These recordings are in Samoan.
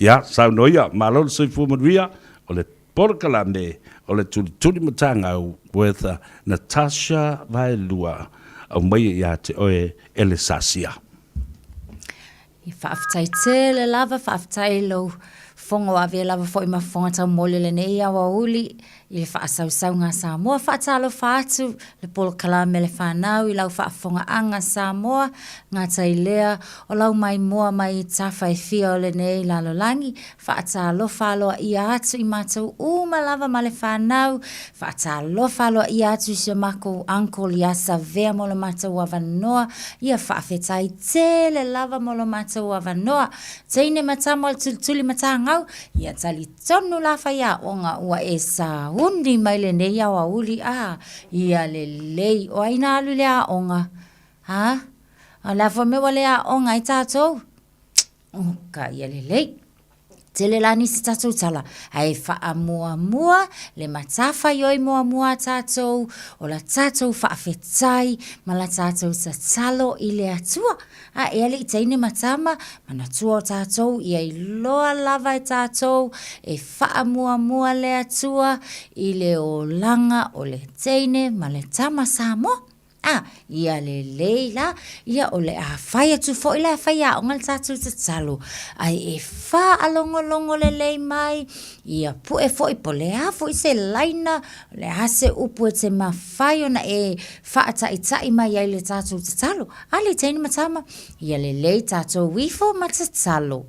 Ia, saunoa ia, malo le soifua manuia, o le polokalame o le Tulituli Matagau with Natasha Vaelua, aumaia ia te oe e le sasia. Faafetai tele lava, faafetai lou fofoga ua avea lava foi ma fofoga taumoli o lenei aoauli i le faasausauga a Samoa. Faatalofa atu le polokalame le fanau i lau faafofogaaga Samoa, gata i lea o lau maimoa mai tafa e fia o lenei lalolagi. Faatalofa aloaia atu i matou uma lava ma le fanau. Faatalofa aloaia atu i si o makou uncle ia Savea mo lo matou avanoa. Ia faafetai tele lava mo lo matou avanoa. Teine ma tama o le tulituli matagau, ia talitonu la faiaoga ua e sauni mai lenei aoauli a ia lelei. O ai na alu i le aoga? Ha? A o le a foi le mea ua le aoga ai tatou? Oka ia lelei. Tele la nisi tatou tala, ae faamuamua le matafaioi muamua a tatou, o la tatou faafetai ma la tatou tatalo i le Atua. A e alii teine ma tama, manatua o tatou ia iloa lava e tatou e faamuamua le Atua i le olaga o le teine ma le tama Samoa. A, ia lelei la, ia o le a fai atu foi la e faiaoga le tatou tatalo, ae e faalogologo lelei mai, ia pue foi po o le a foi se laina, o le a se upu e te mafai ona e faataitai mai ai i le tatou tatalo. A le teine ma tama, ia lelei tatou ifo ma tatalo.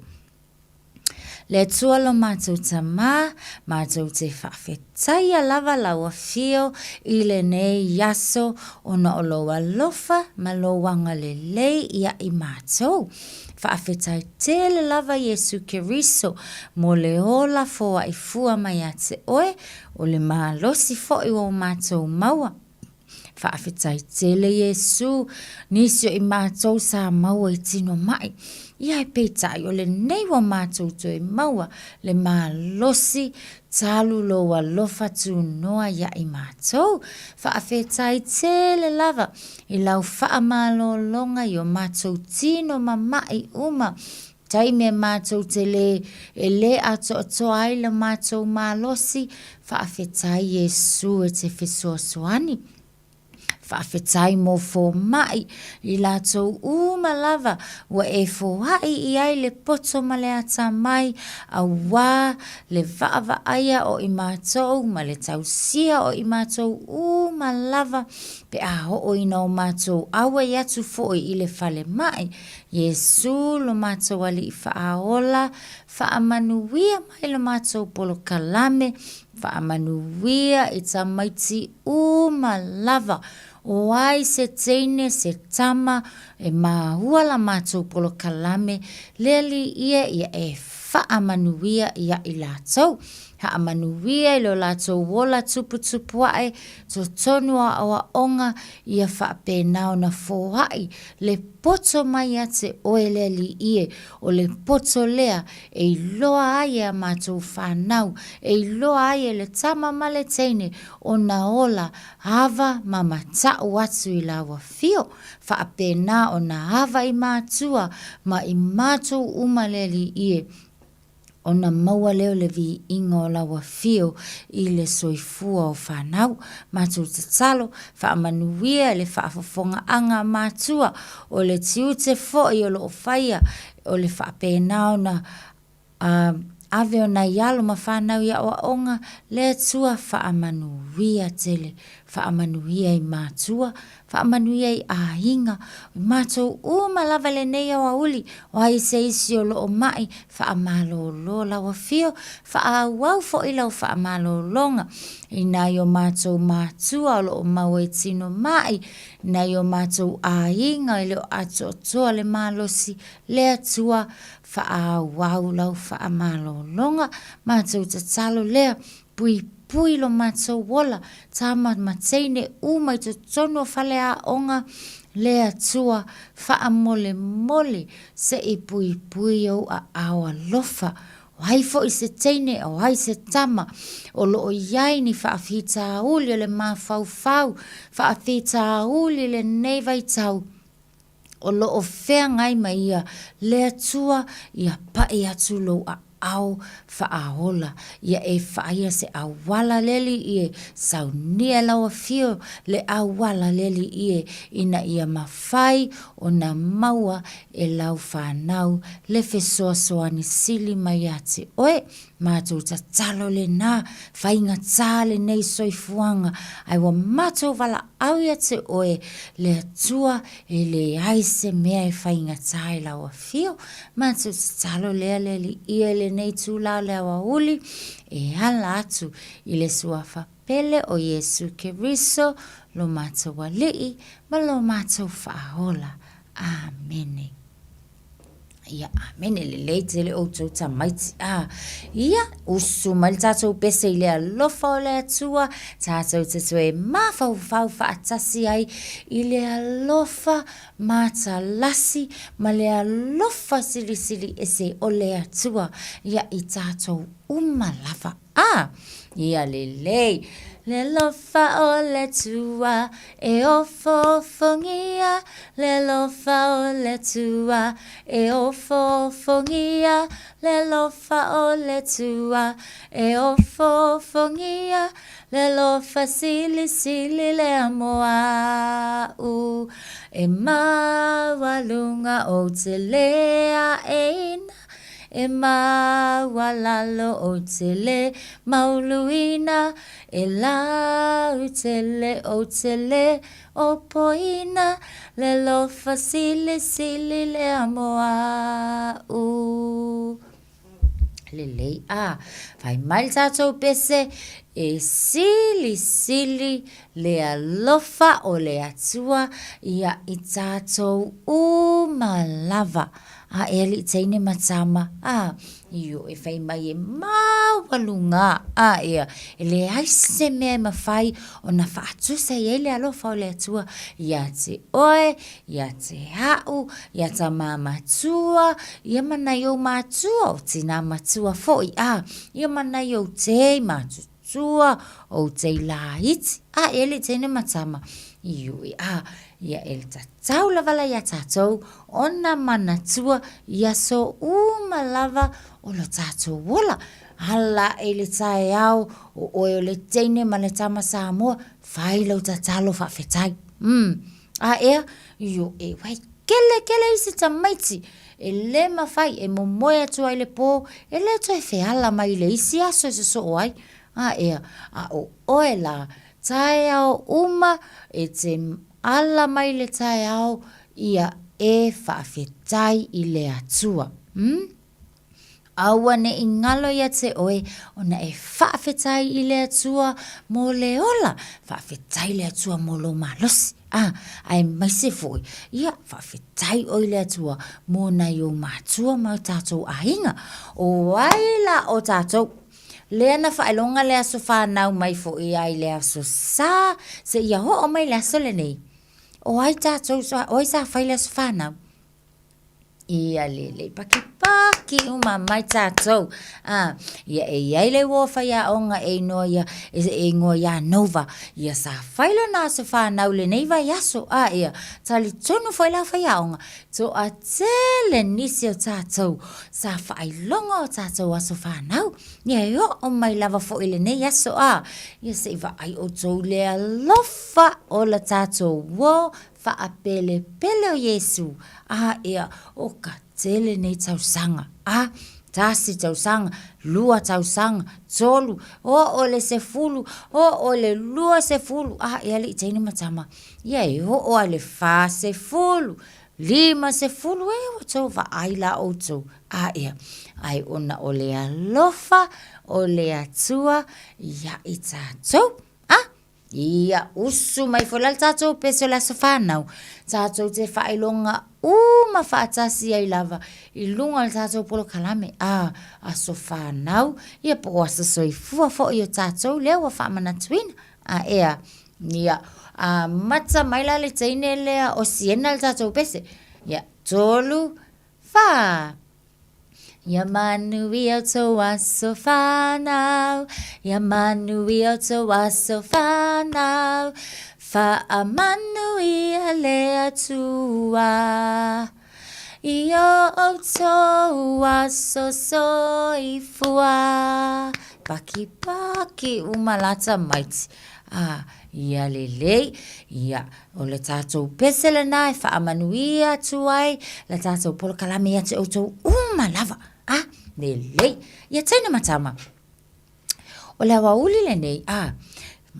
Le Atua lo matou Tama, matou te faafetaia lava lau Afio i lenei aso ona o lou alofa ma lou agalelei ia i matou. Faafetai tele lava Iesu Keriso mo le ola foai fua mai ia te oe, o le malosi foi ua o matou maua. Faafetai tele Iesu, nisi o i matou sa maua i tino ma'i. Ia e peitai o lenei ua matou toe maua le malosi talu lou alofa tunoa ia i matou. Faafetai tele lava i lau faamalologa i o matou tino mama'i uma taimi e matou te lē e lē atoatoa ai le matou malosi, faafetai Iesu e te fesoasoani. Faafetai mo fomai i latou uma lava ua e foai i ai le poto ma le atamai auā le vaavaaia o i matou ma le tausia o i matou uma lava pe a oo ina o matou auai atu foi i le falemai. Iesu lo matou Alii Faaola, faamanuia mai lo matou polokalame, faamanuia i tamaiti uma lava, o ai se teine se tama e māua la matou polokalame, le Alii e ia e faamanuia ia i latou. Haamanuia i lo latou ola tuputupu ae, totonu o aoaoga, ia faapena ona foai le poto mai ia te oe le Alii e, o le poto lea e iloa ai e a matou fanau, e iloa ai e le tama ma le teine ona ola ava ma mataʻu atu i lau afio, faapena ona ava i matua ma i matou uma le Alii e. ona maua lea o le viiga o lau afio i le soifua o fanau. Matou tatalo, faamanuia i le faafofogaaga a matua, o le tiute foi o lo o faia, o le faapena ona ave o nai alo ma fanau i aoaoga, le Atua faamanuia tele, faamanuia i matua, Faamanuia i aiga, o matou uma lava lenei aoauli, o ai se isi o lo o maʻi, faamalolo lau afio, faaauau foi lau faamalologa i nai o matou matua o lo o maua i tino maʻi, nai o matou aiga e le o atoatoa le malosi, le Atua, faaauau lau faamalologa, matou tatalo lea, Puipui lo matou ola, tama ma teine uma i totonu o faleaoga, le Atua, faamolemole se i puipui ou aao alofa. O ai foi se teine, o ai se tama o lo o i ai ni faafitauli o le mafaufau, faafitauli i lenei vaitau, o lo o feagai ma ia, le Atua, ia pai atu lou aao. aao faaola. Ia e vaaia se auala le Alii e, saunia e lau Afio le auala le Alii e, ina ia mafai ona maua e lau fanau le fesoasoani sili mai ia te oe. Matou tatalo lena, faigata lenei soifuaga, ae ua matou valaau ia te oe le Atua e leai se mea e faigata i lau afio. Matou tatalo lea le Alii i lenei itula o le aoauli e ala atu i le Suafa pele o Iesu Keriso lo matou Alii ma lo matou Faaola. Amene. Ia, amene lelei tele outou tamaiti. Ah, ia, usu mai le tatou pese i le alofa o le Atua, tatou te toe mafaufau faatasi ai i le alofa matalasi ma le alofa silisili ese o le Atua ia i tatou uma lava. A! Ia lelei! Le alofa o le Atua e ofoofogia, le alofa o le Atua e ofoofogia, le alofa o le Atua e ofoofogia, le alofa silisili lea mo a'u. E maualuga ou te le aeina. E maualalo ou te le mauluina, e lautele ou te le opoina, le alofa silisili lea mo a'u. Lelei a, fai mai le tatou pese, e silisili le alofa o le Atua ia i tatou uma lava. A e alii teine ma tama, a, io e fai mai e maualuga, a ea, e leai se mea e mafai ona faatusa i ai le alofa o le Atua ia te oe, ia te a'u, ia tama matua, ia ma nai ou matua, o tina matua foi, a, ia ma nai ou tei matutua, ou tei laiti, a e alii teine ma tama, io e, a, ia e tatau lava la iā tatou ona manatua i aso uma lava o lo tatou ola. Ala aʻe i le taeao, o ʻoe o le teine ma le tama Samoa, fai lau tatalo faafetai. Umm. A ea? Ioe, ua kele kele isi tamaiti e le mafai e momoe atu ai le pō, e le toe feala mai i le isi aso e sosoo ai. A ea? A o ʻoe la, taeao uma e te ala mai le taeao ia e faafetai i le Atua. Umm. Aua ne i ngalo ia te oe ona e faafetai i le Atua mo le ola, faafetai le Atua mo lou malosi, a, aemaise foi, ia, faafetai oe i le Atua mo nai ou matua ma o tatou aiga. O ai la o tatou? Lea na faailoga le aso fanau mai foi a i le aso Sa seia oo mai le aso lenei. O ai tatou, o ai sa fai le aso fanau? Ia lelei pakipaki uma mai tatou. A, ia e i ai le uo faiaoga e inoa ia, e igoa ia Nova. Ia sa fai lona aso fanau i lenei vaiaso. A, ia, talitonu foi la faiaoga, toatele nisi o tatou sa faailoga o tatou aso fanau. Ia e oo mai lava foi i lenei aso. A, ia se i vaai outou i le alofa o la tatou uo Faapelepele o Iesu, a ea, o ka tele nei tausaga, a, tasi tausaga, lua tausaga, tolu, oo le sefulu, oo le 20, a ea alii teine ma tama, ia e oo a le 40, 50, e ua tou vaai la outou, a ea, ae ona o le alofa o le Atua ia i tatou, a. Ia usu mai foi la le tatou pese o le aso fanau, tatou te faailoga uma faatasi ai lava i luga o le tatou polokalame, a, aso fanau, ia po o aso soifua foi o tatou lea ua faamanatuina. A ea? Ia, amata mai la le teine lea o Siena le tatou pese. Ia, tolu, whā. Ia manuia o tou aso whanau, Ia manuia o tou aso whanau, Whaamanuia le Atua. I o ʻoutou aso soifua. Pakipaki uma la tamaiti. A, ia lelei, ia, o le tatou pese lena e faamanuia atu ai le tatou polokalame ia te outou uma lava. A, lelei. Ia teine ma tama. O le aoauli lenei, a,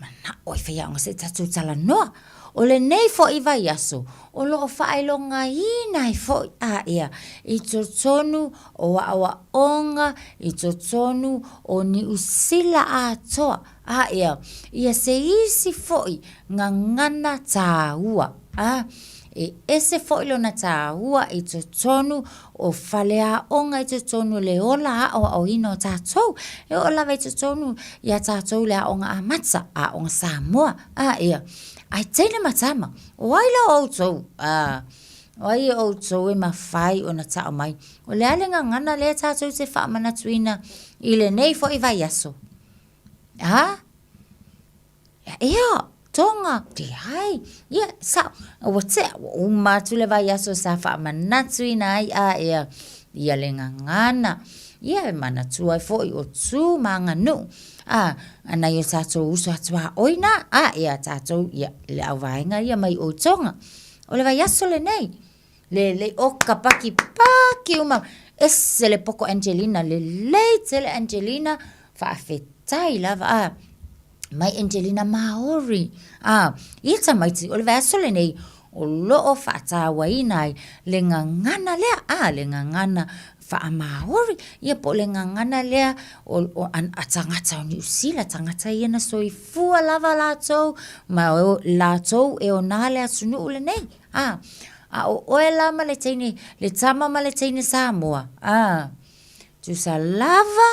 manaʻo e faiaoga se i tatou talanoa. O lenei foʻi vaiaso, o loo faailogaina ai foʻi, a ia, i totonu o aʻoaʻoga, i totonu o Niu Sila atoa, a ia, ia se isi foʻi gagana tāua, a, e ese foʻi lona tāua i totonu o faleaoga i totonu o le ola aʻoaʻoina o tatou. E oo lava i totonu iā tatou le aoga amata, aoga Samoa, a ia, ae teine ma tama, o ai la outou, a, o ai outou e mafai ona taʻo mai, o le a le gagana lea tatou te faamanatuina i lenei foʻi vaiaso? A? Ia, Tonga, leai, ia, sao, ua tea, ua uma atu le vaiaso sa faamanatuina ai a ea, ia le gagana, ia e manatua ai foi o tu ma aganuu, a, a nai o tatou uso atuaoi na, a ea tatou, ia, le auvaega ia mai o i Tonga. O le vaiaso lenei, lelei, o ka pakipaki uma, ese le poko Angelina, lelei tele Angelina, faafetai lava, a. mai Angelina Maori. A, ia tamaiti, o le vaiaso lenei, o loo faatauaina ai le gagana lea, a, le gagana faa-Maori, ia po o le gagana lea o, o, a, a tagata o Niu Sila, tagata ia na soifua lava latou, ma o, latou e ona le atunuu lenei, a. A o oe la ma le teine, le tama ma le teine Samoa, a, tusa lava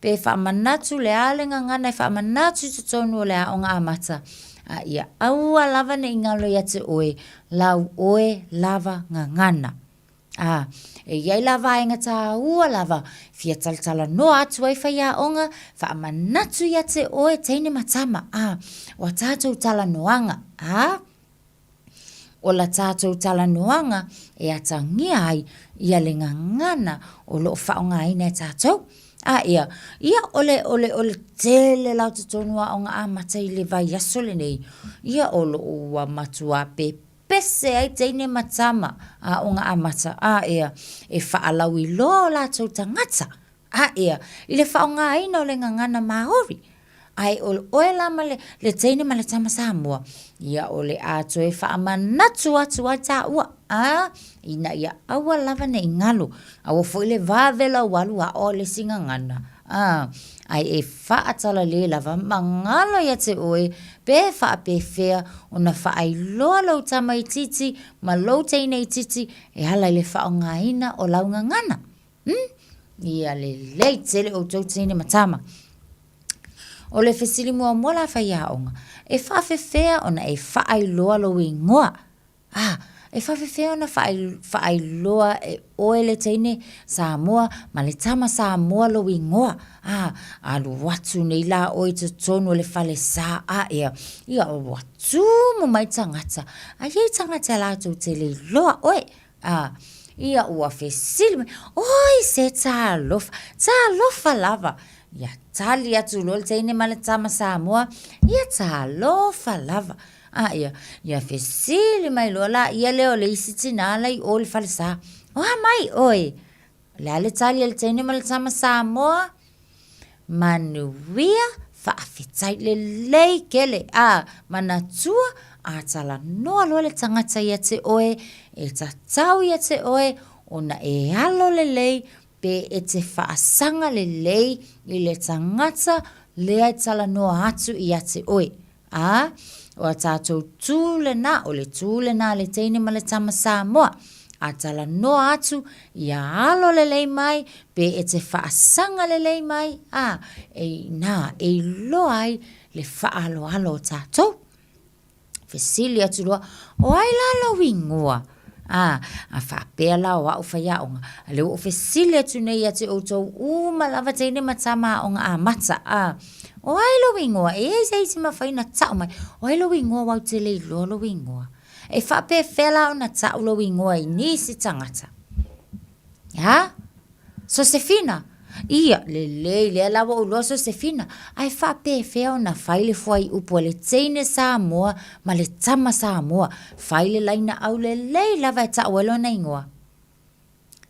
Pe faamanatu le a le gagana e faamanatu i totonu o le aoga amata, a ia aua lava ne i galo ia te oe lau oe lava gagana. A, e i ai la vaega tāua lava fia talatalanoa atu ai faiaoga, faamanatu ia te oe teine ma tama, a, o a tātou talanoaga, a. O la tātou talanoaga e atagia ai ia le gagana o lo o faaaogaina e tātou. A ia, ia o le, o le, o le tele la o totonu o aoga amata i le vaiaso lenei, ia o lo o ua matua pepese ai teine ma tama aoga amata, a ia, e faalauiloa o latou tagata. A ia, i le faaaogaina o le gagana Māori. Ae o oe la ma le, le teine ma le tama Samoa, ia o le a toe faamanatu atu ai tāua, a, ina ia aua lava ne i galo, aua foi le vave lau alu aʻo le isi gagana, a, ae e faatalale lava ma galo ia te oe pe faapefea ona faailoa lou tama itiiti ma lou teine itiiti e ala i le faaaogaina o lau gagana. Umm, ia lelei tele outou teine ma tama. O le fesili muamua la faiaoga, e faafefea ona e faailoa lou igoa? Ah, e faafefea ona faailoa e oe le teine Samoa ma le tama Samoa lou igoa? Ah, alu atu nei la oe i totonu o le falesa, ah, ea, ia ua tumu mai tagata, a i ai tagata latou te le iloa oe. A, ia ua fesili mai, Oi, se talofa, talofa lava. Ia tali atu loa le teine ma le tama Samoa, Ia talofa lava. A, ia, ia fesili mai loa la ia lea o le isi tinā la i o i le falesa, O a mai oe? O le a le tali a le teine ma le tama Samoa? Manuia, faafetai lelei kele, a, manatua, a talanoa loa le tagata ia te oe, e tatau ia te oe ona e alo lelei pe e te faasaga lelei i le tagata lea e talanoa atu ia te oe. Ā, o a tātou tū lenā, o le tū lenā a le teine ma le tama Samoa, a talanoa atu, ia alo lelei mai, pe e te faasaga lelei mai, ā, e inā e iloa ai le faaaloalo o tātou. Fesili atu loa, O ai la lou ingoa? Ā, a faapea la o a'u faiaoga, a lea ua ou fesili atu nei ia te outou uma lava teine ma tama aoga amata, ā, o ai lou ingoa? E i ai se isi mafai ona ta'u mai, o ai lou ingoa aua ou te le iloa lou ingoa? E faapefea la ona ta'u lou ingoa i nisi tagata? A? Sosefina? Ia, lelei, lea la ua ou iloa Sosefina. Ae faapefea ona fai le fuaiupu a le teine Samoa ma le tama Samoa? Fai le laina aulelei lava e tau ai lona igoa.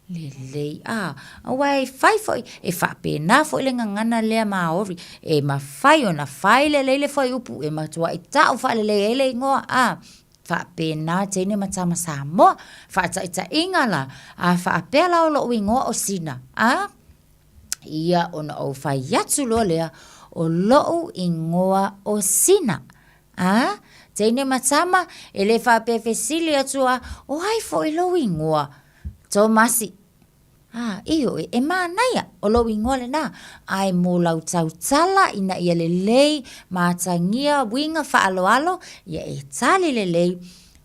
Lelei, a, aua e fai foi, e faapena foi le gagana lea Māori, e mafai ona fai lelei le fuaiupu e matuai tau faalelei ai le igoa, a, faapena teine ma tama Samoa. Faataitaiga la, a faapea la o lou igoa o Sina, a, ia ona ou fai atu loa lea, o lou igoa o Sina. A, teine ma tama, e le faapea e fesili atu a, o ai foi lou igoa? Tomasi. A, ioe, e manaia, o lou igoa lena, ae mo lau tautala ina ia lelei ma atagia uiga faaaloalo, ia e tali lelei,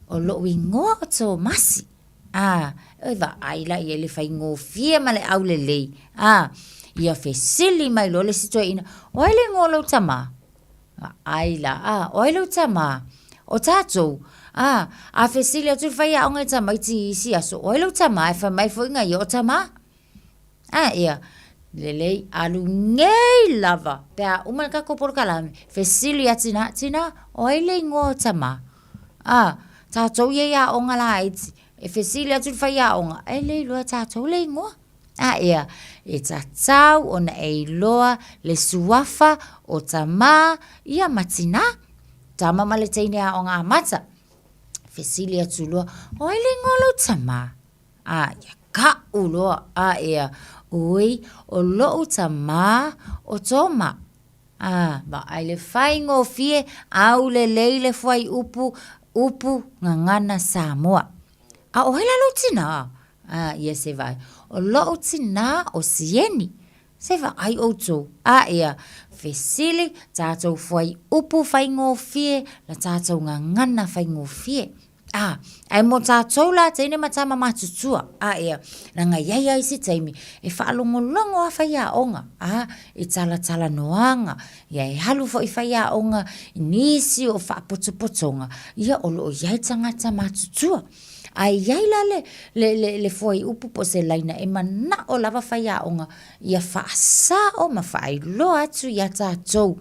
o lou igoa o Tomasi. A, e vaai la i ai le faigofie ma le aulelei. A, ia fesili mai loa le isi toeaina, o ai le igoa o lou tama? Vaai la, a, o ai lou tama? O tatou? A, a fesili atu le faiaoga i tamaiti i isi aso, o ai lou tama? E fai mai foi na ia, o tama. A, ia, lelei, alu nei lava, pe a uma le tatou polokalame, fesili ia Tina, Tina, o ai le igoa o tama? A, tatou ia i aoga laiti, e fesili atu le faiaoga, e le iloa e tatou le igoa. A ea, e tatau ona e iloa le suafa o tama ia ma tinā, tama ma le teine aoga amata. Fesili atu loa, o ai le igoa o lou tama? A, ia kaʻu loa, a ea, oi, o loʻu tama o Toma. A, vaai le faigofie, aulelei le fuaiupu, upu gagana Samoa. A o ai la lou tinā? A, ia se vaai. O loʻu tinā o Sieni. Se vaai ʻoutou. A, ia, fesili, tātou fuaiupu faigofie, la tātou gagana faigofie. A, ae mo tātou la teine ma tama matutua, a, ia, leaga i ai a isi taimi, e faalogologo a faiaoga, a, i talatalanoaga, ia e alu foi faiaoga i nisi o faapotopotoga, ia o lo o i ai tagata matutua. Ae i ai la le, le, le, le fuaiupu po o se laina e manao lava faiaoga ia faasao ma faailoa atu iā tatou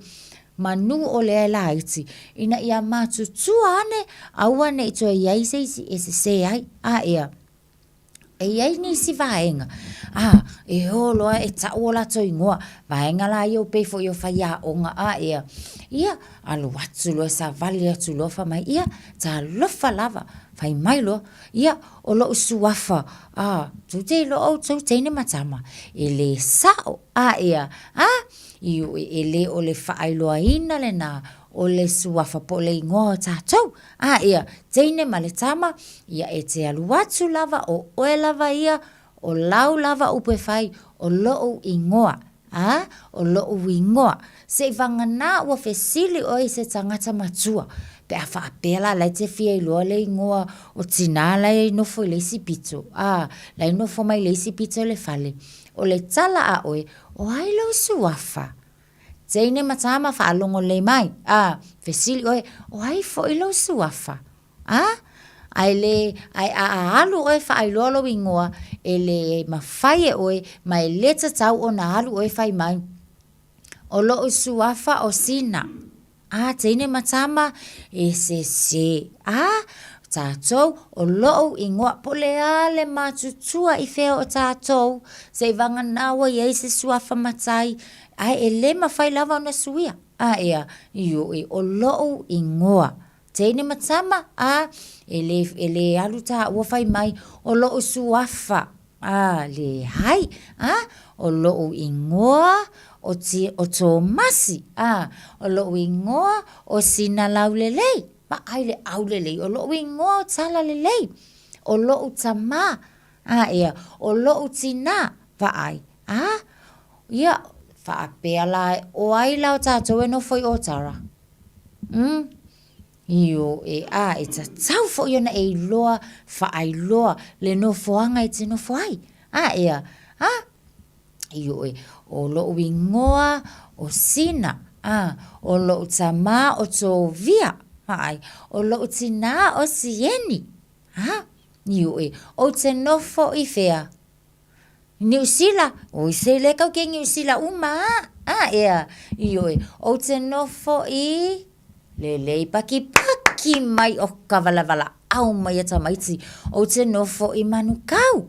manu o lea e laiti, ina ia matutua ane, aua ne i toe i ai se isi e sesē ai. A ea, e i ai nisi vaega, a, e o loa e tau o latou igoa, vaega la ia pei foi o faiaoga, a ea, ia, alu atu loa e savali atu loa fai mai, ia, talofa lava, fai mai loa, ia, o lou suafa, a, tou te iloa outou teine ma tama, e le sao, a ea, a, ioe, e le o le faailoaina lena o le suafa po o le igoa o tatou. A ia, teine ma le tama, ia e te alu atu lava o oe lava ia, o lau lava upu e fai, o loʻu igoa. A, o loʻu igoa. Seivaganā ua fesili ʻoe i se tagata matua, pe a faapea la, la e te fia iloa le igoa o tinā la e nofo i le isi pito, a, la e nofo mai le isi pito o le fale, o le tala a ʻoe, o ai lou suafa? Teine ma tama faalogo lelei mai, a, fesili ʻoe, o ai foi lou suafa? A, ae le, ae a alu ʻoe e faailoa lou igoa, e le mafai e ʻoe, ma e le tatau ona alu ʻoe fai mai, o loʻu suafa o Sina. A, teine ma tama, e sese. A, tatou, o loʻu igoa, po o le a le matutua i fea o tatou, seivaganā ua i ai se suafa matai, ae e le mafai lava ona suia. A, ea, ioe, o loʻu igoa. Teine ma tama, a, e le, e le alu taua fai mai, o loʻu suafa. A, leai, a, o loʻu igoa o ti, o Tomasi, a, o loʻu igoa o Sinalaulelei, vaai le aulelei, o loʻu igoa o Talalelei, o loʻu tamā, a, ea, o loʻu tinā, vaai, a, ia, faapea la, o ai la o tatou e nofo i Otara? Umm. Ioe, a e tatau foi ona e iloa, faailoa le nofoaga e te nofo ai. A ea, a? Ioe, o loʻu igoa o Sina, a, o loʻu tamā o Tovia, vaai, o loʻu tinā o Sieni, a, ioe, ou te nofo i whea? Niu Sila, oi se le kau ke Niu Sila uma a, a ea, ioe, ou te nofo i lelei pakipaki mai o ka walawalaau mai a tamaiti, ou te nofo i Manukau,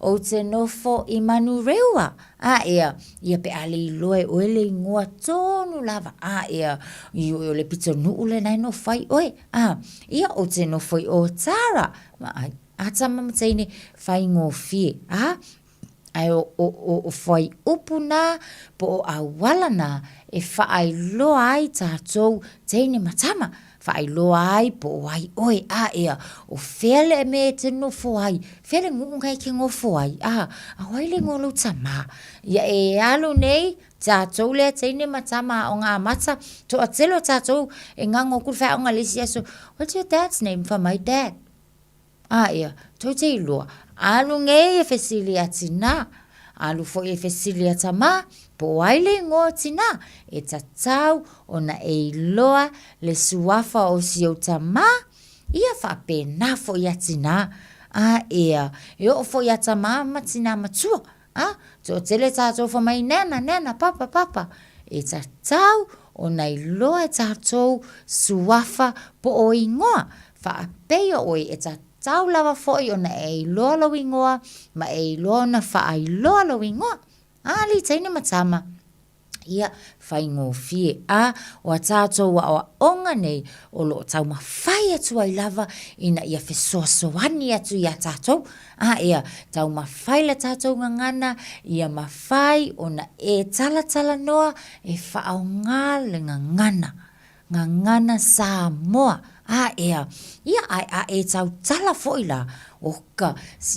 ou te nofo i Manurewa, a ea, ia pe a le iloa e oe le igoa tonu lava, a ea, ioe o le pitonuu lena e nofo ai oe, a, ia ou te nofo i Otara, vaai. A tama ma teine, faigofie, a? Ae o, o, o, o fuaiupu nā, po o auala nā e faailoa ai tātou teine ma tama, faailoa ai po o ai oe, a ea, o fea le mea e te nofo ai, fea le nuu na e te nofo ai, a, a o ai le igoa o lou tamā? Ia e alu nei tātou lea teine ma tama aoga amata, toatele o tātou e ngago atu le whai aoga le isi aso, what's your dad's name? Fai mai, dad. A ia, tou te iloa, alu nei e fesili a tinā, alu foi e fesili a tamā, po o ai le igoa o tinā, e tatau ona e iloa le suafa o si ou tamā, ia faapena foi a tinā. A ia, e oo foi a tamā ma tinā matua, A, toatele tātou wha mai nana, nana, papa, papa. E tatau ona iloa e tātou suafa po o ingoa. Whaapeia oe e tatau lava foi ona e iloa lou ingoa ma e iloa ona whaailoa lou ingoa. A, li teine ma tama. Ia, faigofie. A, o a tātou aoaoga nei, o lo o taumafai atu ai lava ina ia fesoasoani atu iā tātou. A, ia, taumafai la tātou gagana, ia mafai ona e talatalanoa e faaaoga le gagana. Gagana Samoa. A, ea, ia ae a e tautala foi la, oka,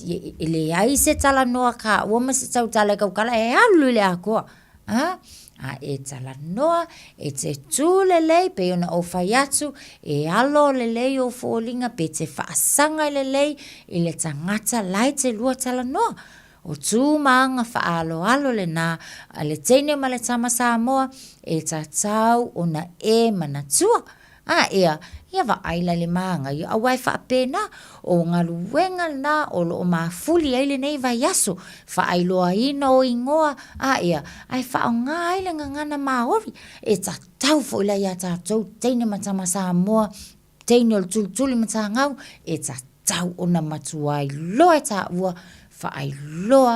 e leai se talanoa kāua ma se tautala e kaukala e alu i le atoa. A, a e talanoa, e te tū lelei, pei ona ou fai atu, e alo lelei ou foliga pe te faasaga lelei i le tagata la e te lua talanoa. O tū ma aga faaaloalo lenā a le teine ma le tama Samoa e tatau ona e manatua. A ea, ia vaai la le māngaia aua e faapena, o galuega lenā o lo o mafuli ai lenei vaiaso, faailoaina o ingoa, a ea, ae faaaoga ai le gagana Māori e tatau foi la iā tātou teine ma tama Samoa Teine o le tulituli matagau, e tatau ona matuailoa e tāua, whaailoa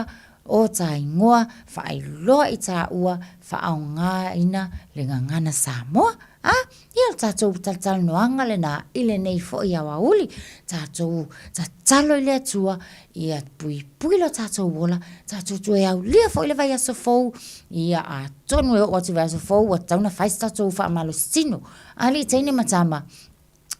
o tā ingoa, whaailoa i tāua, whaaogaina le gagana Samoa. A, ia o tātou talatalanoaga lenā i lenei foi aoauli, tātou tatalo i le Atua, ia puipui lo tātou ola, tātou toe aulia foi le vaiaso fou, ia atonu e oo atu i vaiaso fou, ua tatau ona fai se tātou faamalositino. Alii teine ma tama,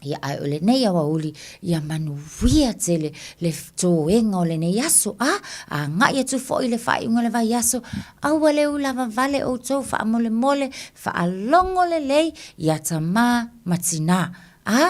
ia ae o lenei aoauli, ia manuia tele le toega o lenei aso, a, agai atu foi i le faaiuga o le vaiaso, aua le ula vale outou faamolemole, faalogo lelei ia tama ma tinā. A,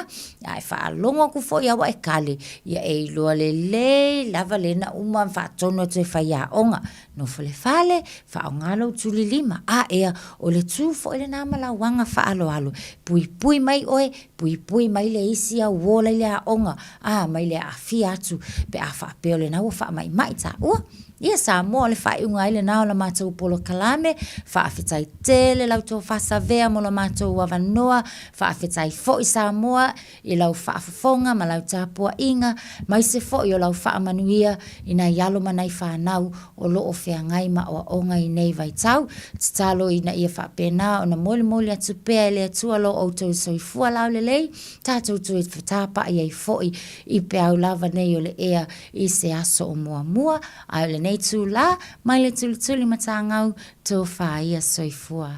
a e faalogo atu foi a ua e kale, ia e iloa lelei lava lena uma faatonu atu e faiaoga. Nofo le fale, faaaoga lou tuli lima, a ea, o le tū foi lenā ma lau aga faaaloalo, puipui mai oe, puipui mai le isi au ola i le aoga, a, mai le aafia atu pe a faapea o lenā ua faamaimai taua. Ia Samoa, o le faaiuga ai lenā o la matou polokalame, faafetai tele lau tofa Savea mo lo matou avanoa, faafetai foi Samoa i lau faafofoga ma lau tapuaiga, maise foi o lau faamanuia i nai alo ma nai fanau o lo o feagai ma aoaoga i nei vaitau. Tatalo ina ia faapena ona molimoli atu pea e le Atua lo outou soifua laulelei, tatou toe fetapaai ai foi i peau lava nei o le ea i se aso o muamua, ae o lenei itulā, mai le tulituli matagau, tofa ia soifua.